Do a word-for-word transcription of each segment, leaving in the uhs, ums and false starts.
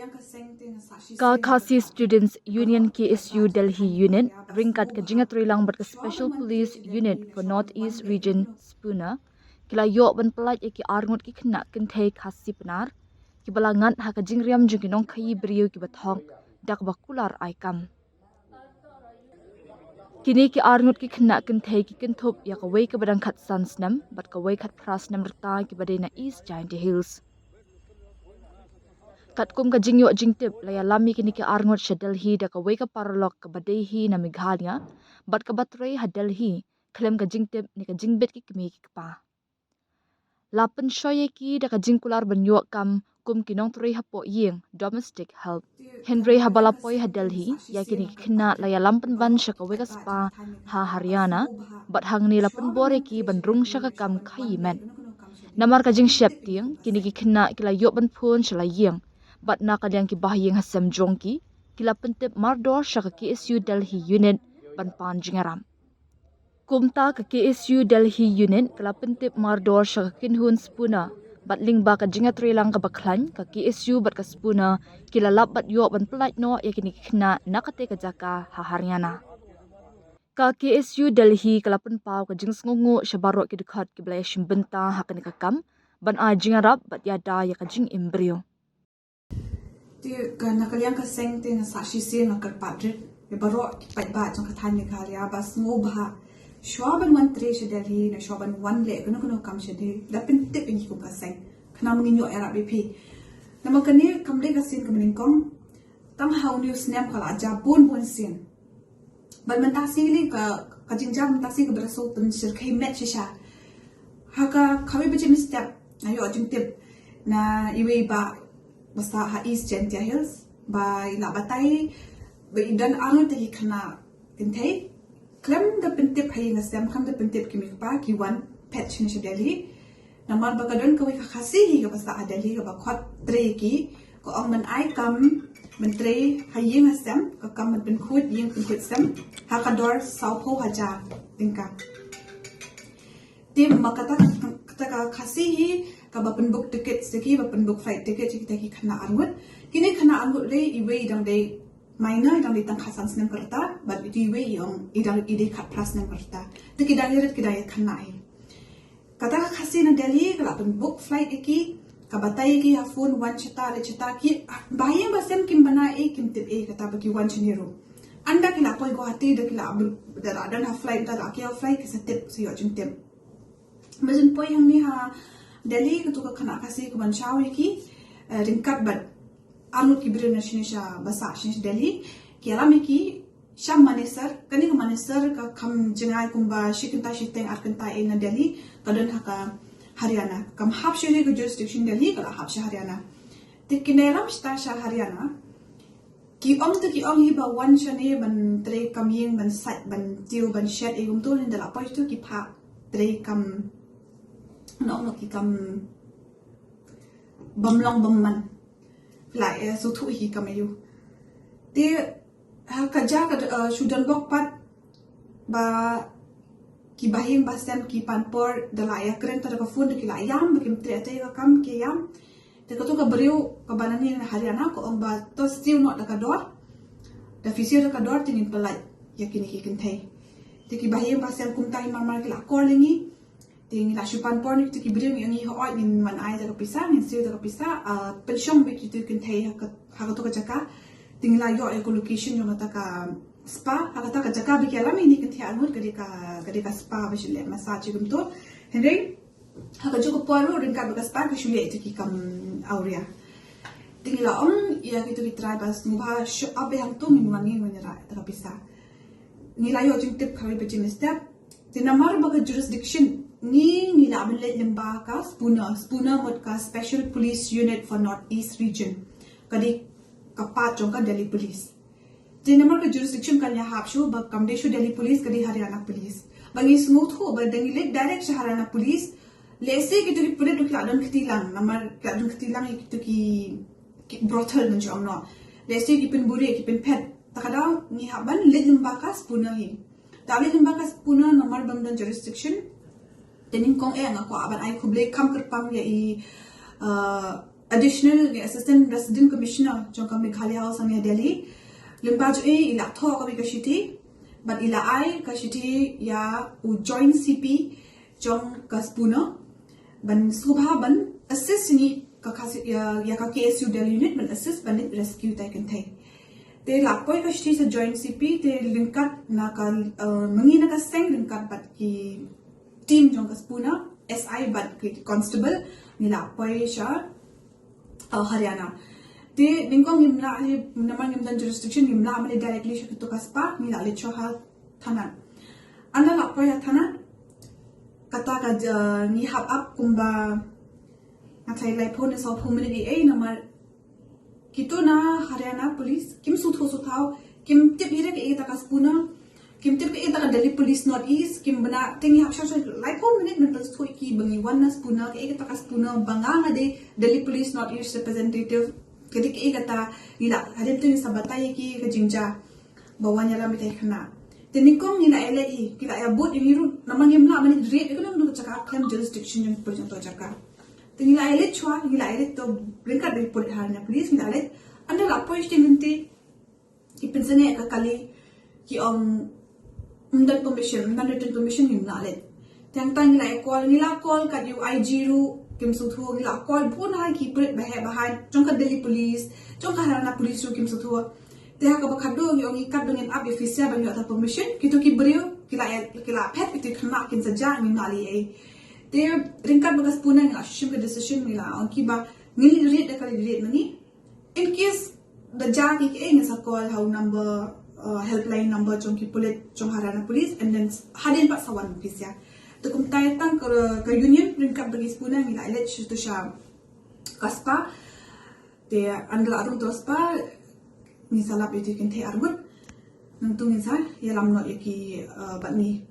Ka Khasi Students Union K S U Delhi Unit ryngkat ka jingïatreilang bad ka Special Police Unit for North East Region SPUNA ki la ïoh ban pyllait ïa ki arngut ki khynnah kynthei Khasi Pnar kiba la ngat ha ka jingriam jong ki nongkhaïi briew kiba thok da kaba kular ai kam. Kine ki arngut ki khynnah kynthei ki kynthup ïa kawei kaba dang khatsan snem bad kawei khatphra snem rta kiba dei na East Jaintia Hills. Katkum ka jingïoh jingtip la ïalam ïa kine ki arngut sha Delhi da kawei ka paralok kaba dei hi na Meghalaya bad kaba trei ha Delhi khlem ka jingtip ne ka jingbit ki kmie ki kpa. La pynshoi ïa ki da ka jingkular ban ïoh kam kum ki nongtrei hapoh ïing, domestic help. Hynrei haba la poi ha Delhi, ïa kine ki khynnah la ïalam pynban sha kawei ka spa ha Haryana bad hangne la pynbor ïa ki ban rung sha ka kam khaïi met. Namar ka jingsheptieng, kine ki khynnah ki la ïoh ban phone sha la ïing bad na ka liang ki bahaïing hasem jong ki, ki la pyntip mardor sha ka K S U Delhi Unit ban pan jingïarap. Kumta ka K S U Delhi Unit ka la pyntip mardor sha ka kynhun SPUNA bad lyngba ka jingïatreilang kaba khlaiñ, ka K S U bad ka SPUNA ki la lap bad ïoh ban pyllait noh ïa kine ki khynnah na katei ka jaka ha Haryana. Ka K S U Delhi ka la pynpaw ka jingsngewnguh sha baroh ki dkhot kiba la ïashim bynta ha kane ka kam ban ai jingïarap bad ïada ïa ka jingim briew. Te ka, na ka liang ka seng te nga sah shisien nga kyrpad rit ïa baroh ki paidbah jong ka thaiñ Meghalaya ba sngewbha, shwa ban wan trei sha Delhi ne shwa ban wan leh kano kano kam sha Delhi, da pyntip ïa ngi kum ka seng, khnang ba ngin ïoh ïarap ïa phi. Namar kane kam dei ka sien kaba nyngkong, tang ha une u snem, ka la jia bun bun sien. Bad mynta shisien ka, ka jingjia mynta shisien kaba da shu pynshyrkhei met shisha. Ha ka kawei baje mynstep nga ïoh jingtip na iwei i bah ba sah ha East Jaintia Hills ba i la batai ba i don arngut ki khynnah kynthei khlem da pyntip ha ïing ha sem, khlem da pyntip ki kmie ki kpa, ki wan phet shane sha Delhi. Namar ba ka don kawei ka Khasi hi kaba sah ha Delhi kaba khot trei ïa ki, ka ong ban ai kam ban trei ha ïing ha sem, ka kam ban pynkhuid ïing pynkhuid sem ha ka dor sawphew hajar tyngka. Te ma kata, kata ka Khasi hi kaba pynbook ticket sha ki, ba pynbook flight ticket sha kita ki khynnah arngut. Kine khynnah arngut dei, iwei i dang dei minor, i dang dei tang khatsan snem ka rta, bad ito iwei i ong i dang, i dei khatphra snem ka rta. Te ki dang ïarit, ki dang ïakhynnah hi. Kata ka Khasi na Delhi ka la pynbook flight ïa ki, ka batai ïa ki ha phone, wan shata, leit shata, ki bahaïing bahasem kim bana ei, kim tip ei kata ba ki wan shane ruh. Ynda ki la poi Guwahati da ki la, da la don ha flight, da la kiew flight, ki sa tip, sa ïoh jingtip. Ba jin poi hangne ha Delhi, katu ka khynnah Khasi ka ban shaw ïa ki, eh, ryngkat bad arngut ki briew na shane sha, ba sah shane sha Delhi, ki ïalam ïa ki sha Manesar. Kane ka Manesar ka kham jngai, kumba shi kynta shiteng ar kynta ei na Delhi, ka don ha ka Haryana. Kam hap shuh ha ka jurisdiction Delhi, ka la hap sha Haryana. Te ki ïalam shata sha Haryana. Ki ong te ki ong hi ba wan shane ban trei kam ïing, ban sait, ban tiew, ban shet, ei kumto, hynda la poi tu ki phah trei kam, noh noh ki kam bym long bym man. La ïa sngewthuh hi kam aïu. Te ha ka jaka, eh, shu don bok pat ba ki bahaïing bahasem ki pan por, da la ïakren ta da ka phone, da ki la ïam ba kim treh ïa ka kam, ki ïam. Te katu ka briew kaba nangne na Haryana ka ong ba to siew noh da ka dor, da phi siew da ka dor te ngin pyllait ïa kine ki kynthei. Te ki bahaïing bahasem kumta hi mar mar ki la kor ïa ngi. Te ngi la shu pan por na kitu ki briew, ngi ong ngi hooid ngin wan ai da ka pisa, ngin siew da ka pisa, ah, pynshong beit kitu ki kynthei ha ka, ha katu ka jaka. Te ngi la ïoh ïa ka location jong kata ka spa, ha kata ka jaka ba ki ïalam ïa kine ki kynthei arngut ka dei ka, ka dei ka spa ba shu leh massage kumto. Hynrei ha kajuh ka por ruh ryngkat bad ka spa ki shu leh ïa kitu ki kam awria. Te ngi la ong ïa kitu ki trai ba sngewbha shu ap beit hangto, ngin wan ngi wan ïarap da ka pisa. Ngi la ïoh jingtip kawei baje mynstep. Te namar ba ka jurisdiction ngi, ngi lah ban leit lyngba ka SPUNA, SPUNA mut ka Special Police Unit for North East Region. Ka dei ka part jong ka Delhi Police. Te namar ka jurisdiction kan ïahap shuh, ba kam dei shuh Delhi Police, ka dei Haryana Police. Ba ngi sngewthuh ba da ngi leit direct sha Haryana Police, lehse kitu ki pulit ruh ki la don kti lang, namar ki la don kti lang ïa kitu ki, ki brothel ngan shu ong noh. Lehse ki pynbuhrieh, ki pynphet. Te ka daw ngi hap ban leit lyngba ka SPUNA hi. Te leit lyngba ka SPUNA namar bym don jurisdiction. Te nyngkong eh nga kwah ban ai khublei kham kyrpang ïa i, uh, Additional, Assistant Resident Commissioner jong ka Meghalaya House hangne Delhi, lyngba jong i, i la thoh kawei ka shithi bad i la ai ka shithi ïa u Joint C P jong ka Spooner ban sngewbha ban assist ngi ka, ka ïa, ïa ka K S U Delhi unit ban assist ban leit rescue ïa ki kynthei. Te la poi ka shithi sha Joint C P, te ryngkat na ka, uh, mynta na ka seng ryngkat bad ki team jong ka Spooner, S I bad ki constable, ngi la poi sha, uh, Haryana. Te nyngkong ngim lah, namar ngim don jurisdiction, ngim lah ban leit directly sha katu ka spa, ngi la leit shuwa ha thana. Ynda la poi ha thana, kata ka, uh, ngi hap ap kumba, nga tharai laiphew ne sawphew minit ei ei, namar kito na Haryana Police kim sngewthuh sngewthaw, kim tip hi re kaei kata ka Spooner, kim tip kaei kata ka Delhi Police North East, kim bna, te ngi hap shuwa shuwa laiphew minit ban pynsngewthuh ïa ki ba ngi wan na Spooner, kaei kata ka Spooner, ba nga nga dei Delhi Police North East representative, ka dei kaei kata. Ngi la, hadien te ngi sa batai ïa ki ka jingjia ba wan ïalam ïa kita ki khynnah. Te nyngkong ngi la ïaleit hi, ki la ïabud ïa ngi ruh, namar ngim lah ban ïa ried ïa kano kano ka jaka khlem jurisdiction jong ki pulit jong kata ka jaka. Te ngi la ïaleit shuwa, ngi la ïaleit, to ryngkat bad ki pulit Haryana Police ngi la ïaleit. Ynda la poi sha lynti, ki pynsangeh ïa ka kali, ki ong ym don permission, ym don written permission, ngim lah leit. Te hangta ngi la ïa call, ngi la call kat ïa u I G ruh, kim sngewthuh, ngi la call bun ha ki pulit baheh bahai jong ka Delhi Police, jong ka Haryana Police ruh kim sngewthuh. Te ha kaba khadduh ngi ong, ngi kat ba ngin ap ïa phi sha ban ïoh ta permission, kito ki briew ki la, ki la phet, kito ki khynnah kin sa jah, ngim lah leh ei. Te ryngkat bad ka Spooner ngi la shu shim ka decision, ngi la ong ki ba ngin leit ried da ka leit ried ma ngi. In case da jah ki, ki, eh, ngin sa call ha u number, uh, helpline number jong ki pulit, jong Haryana Police, and then hadien pat sa wan phi sha. Te kumta tang ka, ka union ryngkat bad ki Spooner ngi la leit sha tu sha ka spa. Te ynda la rung tu spa, ngi sa lap ïa ki kynthei arngut. Nangtu ngin sa ïalam noh ïa ki, uh, bad ngi.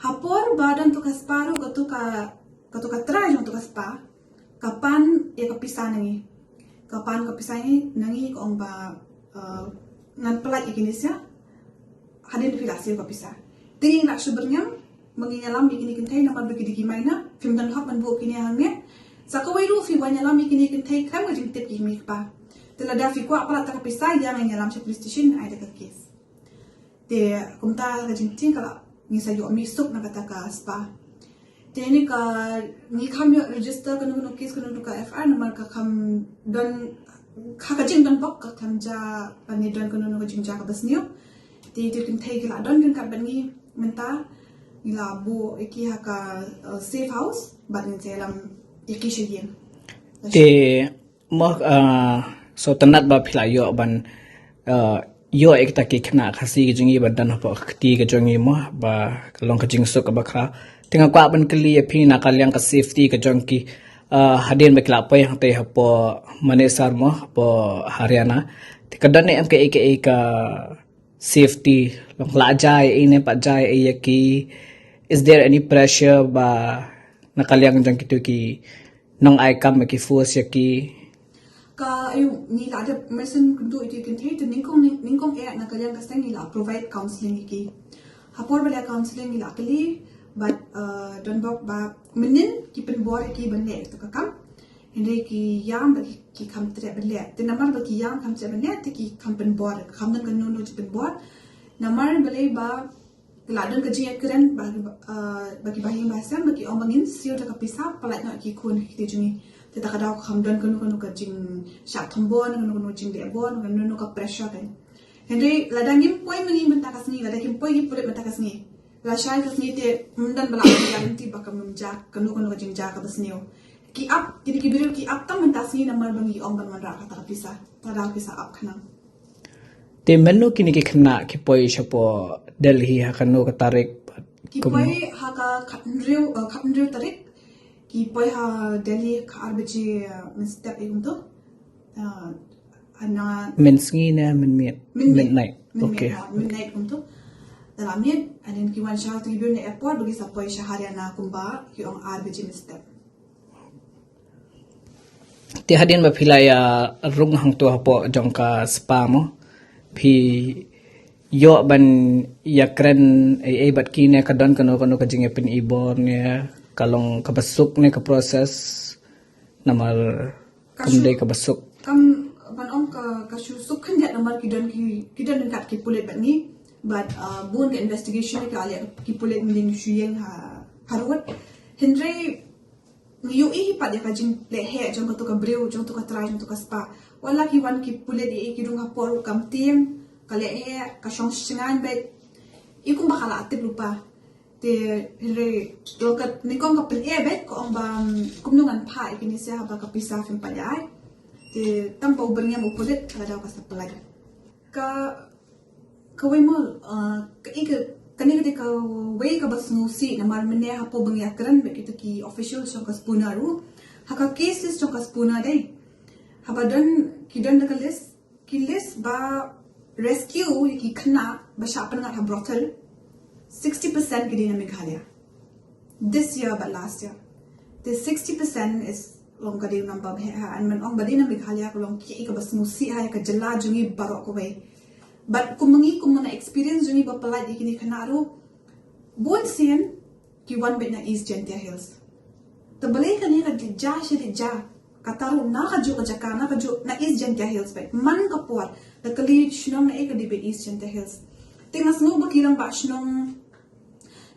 Ha por ba don tu ka spa ruh, katu ka, katu ka trai jong tu ka spa ka pan ïa ka pisa na ngi. Ka pan ka pisa na ngi, ka ong ba, uh, ngan pyllait ïa kine sha, hadien phi la siew ka pisa. Te ngi la shu byrngem ba ngin ïalam ïa kine ki kynthei namar ba ki dei ki minor, phim don hok ban buh kine hangne. Sa kawei ruh phi wan ïalam ïa kine ki kynthei khlem ka jingtip ki mei ki pa. Te lada phi kwah palat ta ka pisa, ïa ngan ïalam sha police station, ai da ka case. Te kumta ka jingtieng ka la, ngi sa ïoh mih suk na kata ka spa. Te ni ka, ngi kham ïoh register kano kano case, kano kano ka F I R namar ka kham don, ka, ka jingdon bok ka kham jia, ba ngi don kano kano ka jingjia kaba sniew. Te ki kynthei ki la don ryngkat bad ngi mynta, ngi la buh ïa ki ha ka, uh, safe house bad ngin sa ïalam ïa ki sha ïing. Te mo, ah, so tang ba phi la ïoh ban, ah, ïoh ïa kita ki khynnah Khasi ki jong ngi ba don hapoh ka kti ka jong ngi mo, ba ka long ka jingsuk kaba khraw. Te nga kwah ban kylli ïa phi na ka liang ka safety ka jong ki, ah, hadien ba ki la poi hangtei hapoh Manesar mo, hapoh Haryana. Te ka don ne em kaei kaei ka safety, long la jia ei ne pat jia ei ïa ki, is there any pressure ba na ka liang jong kito ki nong ai kam ba ki force ïa ki? Ka, ayu, ngi la dep mesen kyntu ïa ki kynthei, te nyngkong, nyngkong eh na ka liang ka seng ngi la provide counselling ïa ki. Ha por ba la counselling ngi la kylli bad, uh, don bok ba mynnin ki pynbor ïa ki ban leh ïa ka kam. Hynrei ki ïam ba ki, ki kham treh ban leh. Te namar ba ki ïam kham treh ban leh, te ki kham pynbor, kham don kano kano jingpynbor. Namar balei ba la don ka jingïakren ba ki, ah, ba ki bahaïing bahasem, ba ki ong ba ngin siew da ka pisa pyllait noh ïa ki khun ki kti jong ngi. Te ta ka daw kham don kano kano ka jingshah thombor, kano kano jingleh bor, kano kano ka pressure kan. Hynrei lada ngim poi ma ngi mynta ka sngi, lada kim poi ki pulit mynta ka sngi, lashai ka sngi te ym don ba la guarantee ba kam jia kano kano ka jingjia kaba sniew. Ki ap, kine ki briew ki ap tang mynta sngi namar ba ngi ong ban wanrah kata ka pisa. Ta da ka pisa ap khnang. Te mynno kine ki khynnah ki poi shapoh Delhi ha kano ka tarik? Ki poi ha ka khathynriew, eh, khathynriew tarik. Ki poi ha Delhi ka ar baje, eh, mynstep ïa kumto. Eh, hana mynsngi ne mynmiet? Mynmiet. Midnight. Mynmiet, okay. Ha, midnight kumto. Da la miet, and then ki wan sha, te ki briew na airport ba ki sa poi sha Haryana kumba ki ong ar baje mynstep. Te hadien ba phi la ïa rung hangto hapoh jong ka spa mo, phi ïoh ban ïakren ei ei bad ki ne, ka don kano kano ka jingïapyni bor ne, ka long kaba suk ne ka process? Namar kam dei kaba suk. Kam ban ong ka ka shu suk khyndiat namar ki don ki ki don ryngkat ki pulit bad ngi. Bad uh, bun ka investigation ka leh ki pulit ngi shu ïeng ha harud. Hynrei ngi ïohi hi pat ïa ka jingleh heh jong katu ka briew, jong tu ka trai, jong tu ka spa. Wat la ki wan ki pulit ïa ki rung ha por kam tieng ka leh heh ka shong shngain bad i kumba ka la tip lypa. Te hynrei lo ka nyngkong ka pyneh bad ka ong ba kumno ngan phah ïa kine sha haba ka pisa phim pat ïa ai. Te tang ba u byrngem u pulit ka la daw ka sa pynlait. Ka kawei mo uh, ka i ka kane ka dei kawei kaba sngewsih namar mynne hapoh ba ngi ïakren bad kita ki official jong ka Spooner ruh. Ha ka cases jong ka Spooner dei haba don ki don da ka list ki list ba rescue ïa ki khynnah ba shah pynngat ha brothel. Sixty percent ki dei na Meghalaya. This year bad last year. The sixty percent is long ka dei number ba heh ha, and man ong ba dei na Meghalaya ka long ki kaba sngewsih ha ïa ka jylla jong ngi baroh kawei. Bad kum ngi kum na experience jong ngi ba pynlait ïa kine khynnah ruh bun sien ki wan bad na East Jaintia Hills. Te balei kane ka dei ja shi dei ja kata ruh na ka juh ka jaka na ka juh na East Jaintia Hills bad man ka por da ka leit shnong na e ka dei bad East Jaintia Hills. Te nga sngew ba ki rangbah shnong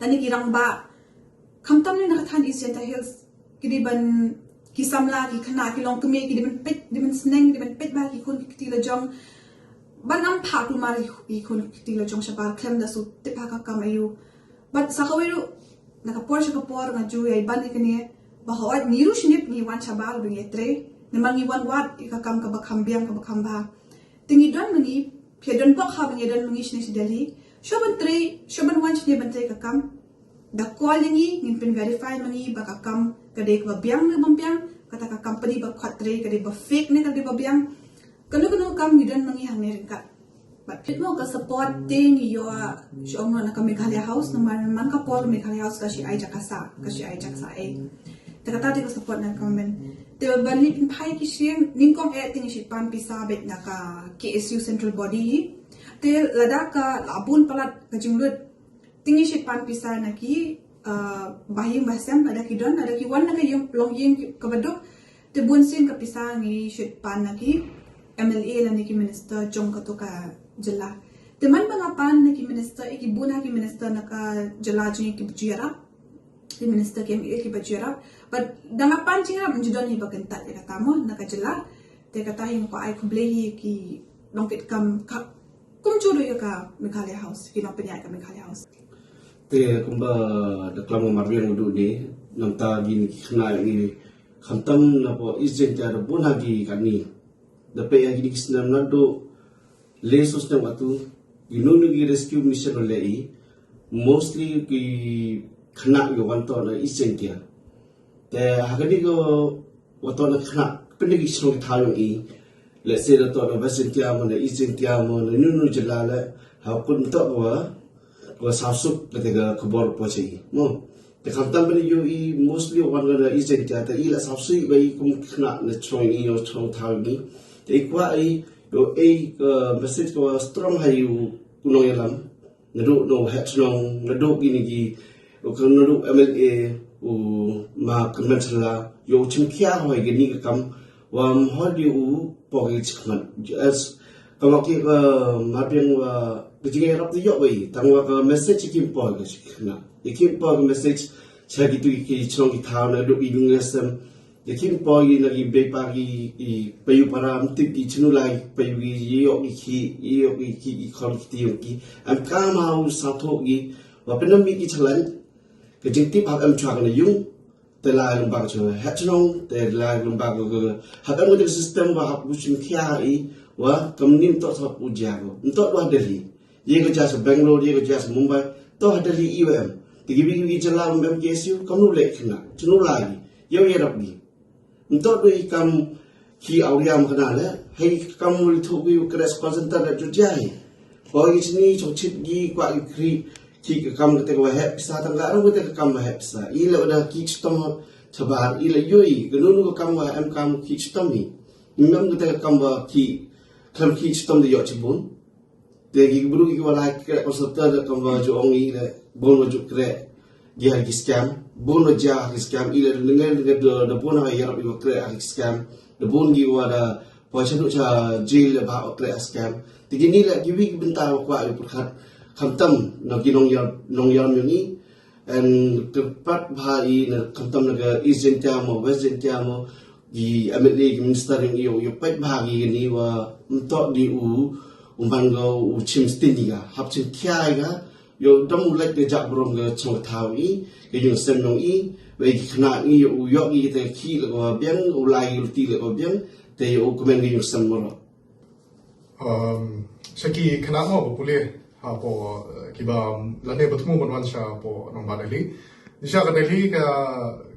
lane ki rangbah khamtam ne na ka thaiñ East Jaintia Hills ki dei ban ki samla ki khynnah ki long kmie ki dei ban peit dei ban sneng dei ban peit ba ki khun ki kti la jong. Ban ngam pha kulmar ki khun ki kti la jong shabar khlem da shu tip ha ka kam aïu. Bad sa kawei ruh na ka por sha ka por nga ju ïa ban ïa kane ba hooid ngi ruh shnip ngi wan shabar ba ngi trei namar ngi wan wad ïa ka kam kaba kham biang kaba kham bha. Te ngi don ma ngi phi don bok ha ba ngi don ma ngi shane sha Delhi. Shu ban trei shu ban wan shane ban trei ka kam. Da call ïa ngi ngin pyn verify ma ngi ba ka kam ka dei kaba biang ne bym biang kata ka company ba khot trei ka dei ba fake ne ka dei ba biang. Kano kano kam ngi don ma ngi hangne ryngkat. Bad phi mo ka support te ngi ïoh shu ong na ka Meghalaya House namar man ka por Meghalaya House ka shi ai jaka sa ka shi ai jaka sa ai. Te kata te ka support na ka men. Te ban leit pynphai ki shriem nyngkong eh te ngi shi pan pisa bad na ka K S U central body. Te lada ka la bun palat ka jinglut te ngi shi pan pisa na ki uh, bahaïing bahasem lada ki don lada ki wan na ka ïing longïing kaba duk. Te bun sien ka pisa ngi shi pan na ki M L A lane ki minister jong katu ka jylla. Te man ba nga pan na ki minister eh ki bun ha ki minister na ka jylla jong ngi ki ba ju ïarap. Ki minister ki M L A ki ba ju ïarap. Bad da nga pan jingïarap ngi ju don hi ba kyntat ïa kata mo na ka jylla. Te kata hi nga kwah ai khublei hi ki nongkitkam ka kumjuh ruh ïa ka Meghalaya House ki nongpynïaid ka Meghalaya House. Te kumba da klam nga marbiang u duh ne namta gin ki khynnah ïa ngi khamtam na po East Jaintia da bun ha ki kani da pe ïa ki ki snem na duh le so snem atu ki nunu ki rescue mission le i mostly ki khynnah ki wan to na East Jaintia. Te ha kani ko wa to na khynnah pyndik ki shnong ki thaw ïong i. Let's say da to na West Jaintia mo na East Jaintia mo na nunu jylla le ha kun to ko wa ko sawsuk ka te ka khubor po chi mo. Te khamtam pyndik ïong i mostly wan na East Jaintia te i la sawsuk ba i kum khynnah na shnong i ïong shnong thaw i. Te i kwah i ïong i ka message ko wa strong ha ïu kunong ïalam. Naduh no heh chnong naduh kini ki naduh M L A u ma kmen chla yo chim khia hoi kini ka kam wa mhoi di u pogi chikmat as kama ki ka ma biang wa kini rap di yo bai tang wa ka message kim pogi chikna kim pogi message cha ki tu ki chnong ki thaw naduh i dung sem Yakin po yi na ki bei pa ki i payu para mtip ki chinu lai payu ki yok ki ki yok ki ki ki khol ki tiyo ki am ka ma u sa tho ki wa penam mi ki chalan ka jing tip hap am chwa na yung te la lum ba ka chwa ha chnong te la lum ba ka hap am ka system wa hap u chin khia i wa kam nim to sa u ja ko mto wa Delhi ye ka ja sa Bangalore ye ka ja sa Mumbai to ha Delhi i wa am te ki bi ki chala um am K S U kam nu le khna chinu lai yo ye rap ni Ntok doi kam ki awriam kana le hei kam mul thu ki kres call center da jujai. Ko yi sini chok chit gi kwa yi kri ki ka kam kete wa hep sa tang ka ru kete ka kam wa hep sa. I le da ki chitom chabar i le yoi ka nunu ka kam wa em kam ki chitom ni. Ngam kete ka kam wa ki kam ki chitom de yo chibun. Te ki bru ki wala ki kre ko sota da kam wa jo ong i le bon wa jo kre gi ha ki scam bon wa ja ha ki scam i le nge nge da da bon ha yarap i wa kre ha ki scam Da bun ki wa da poi sha duk sha jil le ba u trei scam. Te kini le kiwi ki bynta wa kwah ïa pyrkhat khamtam na ki nongïalam, nongïalam ïa ngi. En kyrpad bha i na khamtam na ka East Jaintia mo, West Jaintia mo, ki M L A, ki minister ïa ngi ïa peit bha ki kini wa mtok di u, u man ga u chim stin i ga, hap chim khia i ga, ïa u dam u lait ka jak brom ka chong ka thaw i, ka yung sem nong i, wei ki khynnah i ïa u ïoh i te ki le ko biang, u lai i ti le ko biang, te ïa u kmen ka yung sem mo. Um, sha ki khynnah mo ba pule ha po, eh, kiba lane ba thmu ban wan sha po nong ba Delhi. Ni sha ka Delhi ka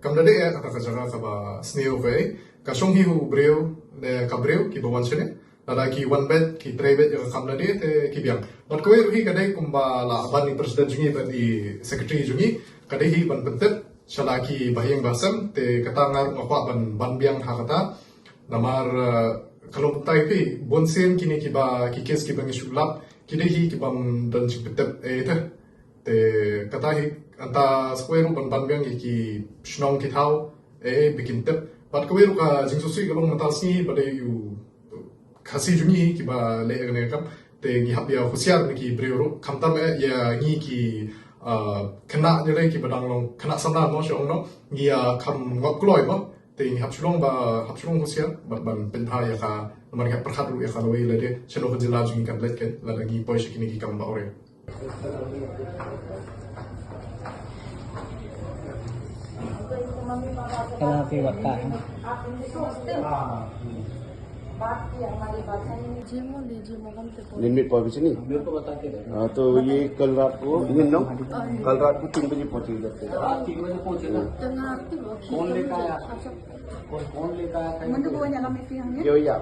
kam da dei eh, ka ka jaka kaba sniew ka ei. Ka shong hi u briew le ka briew kiba wan shane. Lada ki wan bad ki trei bad ïa ka kam da dei te ki biang. Bad kawei ruh hi ka dei kumba la ban i president jong ngi bad i secretary jong ngi. Ka dei hi ban pyntip sha la ki bahaïing bahasem te kata nga ruh nga kwah ban ban biang ha kata. Namar, eh, ka long kumta ïa phi, bun sien kine kiba, ki kes kiba ngi shu lap, ki dei hi kiba ym don jingpyntip ei te. Te kata hi, hangta sa kawei ruh ban ban biang ïa ki shnong ki thaw, eh, ba kin tip. Bad kawei ruh ka jingsngewsih ka long mynta ka sngi ba dei u Khasi jong ngi kiba leh kane ka kam. Te ngi hap ïa husiar na ki briew ruh, khamtam eh ïa ngi ki, ah, khynnah ngi lei kiba dang long khynnah samla mo sha ong no, ngi ïa kham ngop kloi mo. Te ngi hap shu long ba, hap shu long husiar bad ban pynbha ïa ka, namar ngi hap pyrkhat ruh ïa ka lawei lade shano ka jylla jong ngi kan leit, kan lada ngi poi sha kine ki kam ba ore. Kala phi wat ka. Limit pa bichini. Ah, to ye kal raat ko, ye no? Kal raat ko teen baje pahunche jate. रात तीन बजे पहुंचे ना। फोन लेकर आया। कौन, कौन लेकर आया था? Yo ya.